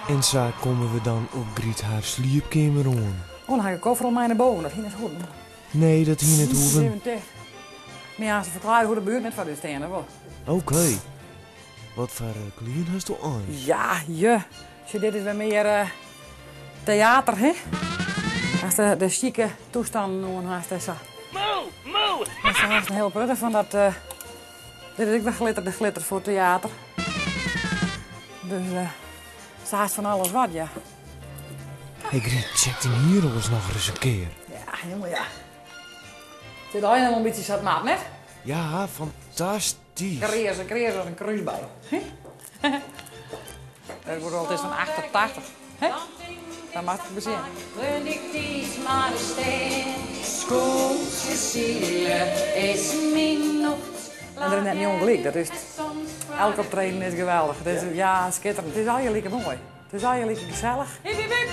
En sa komme we dan op Gryt har sliepkeamer oan. Oh, dan ha ik de koffer al mei nei boven, dat hie net hoeven. Nee, dat hie net hoeven. Even ticht. Mar ja, se ferklearje hoe de buert net foar dy stean, wol. Oké. Wat foar klean hasto eins? Ja, je. Sjoch, dit is wer mear teater, hè? Hast de sjike toestannen oan hast en sa. Dat is hast in hiel protte fan dat. Dit is ek wer glitter, de glitter foar teater. Dus sa hast fan alles wat, ja. Hey Gryt, check dyn hier oars noch ris in kear. Ja, helemaal ja. It sit allegear noch in bytsje sa't moat, net? Ja, fantastysk. Kreas, kreas as in krúsbei. Dat wordt al, it is fan 88. Hè? Dan moat ik besjen. En der is net njong gelyk. Dat is, elk optreden is geweldich. Het is, ja, skitterend. It is allegear like moai. It is allegear like gesellich. Hip, hip, hip!